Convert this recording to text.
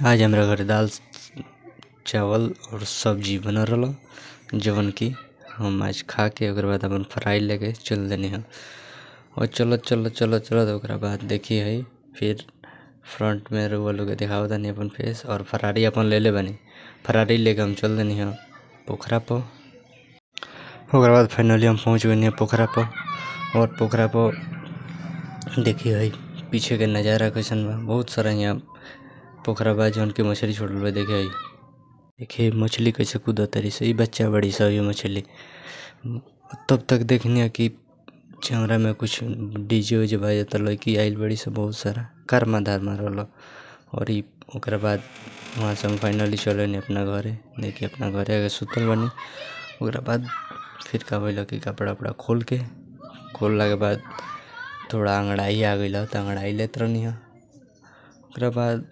आज हमरा घरे दाल चावल और सब्जी बनल रहल जवन की हम आज खा के ओकर बाद अपन फ्राई लेके चल देनी हम। और चलत चलत चलत चलत ओकरा बाद देखी है फिर फ्रंट में रउआ लोग के देखावत तनी अपन फेस और फरारी अपन लेले बानी। फरारी लेके हम चल देनी हम पोखरा पर। ओकरा बाद फाइनली हम पहुँच गइनी पोखरा पर और पोखरा पर देखी है पीछे के नज़ारा कैसन बा। बहुत सारा यहाँ पोखरा बा जौन की मछली छोड़ल बा। देखे है देखिए मछली कैसे कूदत तारी स। इ बच्चा बड़ी स इ मछली। तब तक देखनी कि चंगरा में कुछ डीजे उजे बजता। लड़की आइल बड़ी स बहुत सारा कर्मा धर्मा रहल। और इ ओकरा बाद वहाँ से हम फाइनली चल अपना घरे। देखिए अपना घरे आके सुतल बानी। ओकरा बाद फिर का भइल कि कपड़ा उपड़ा खोल के खोलला के बाद थोड़ा अंगड़ाई आ गइल त अंगड़ाई लेत रहनी ह। ओकरा बाद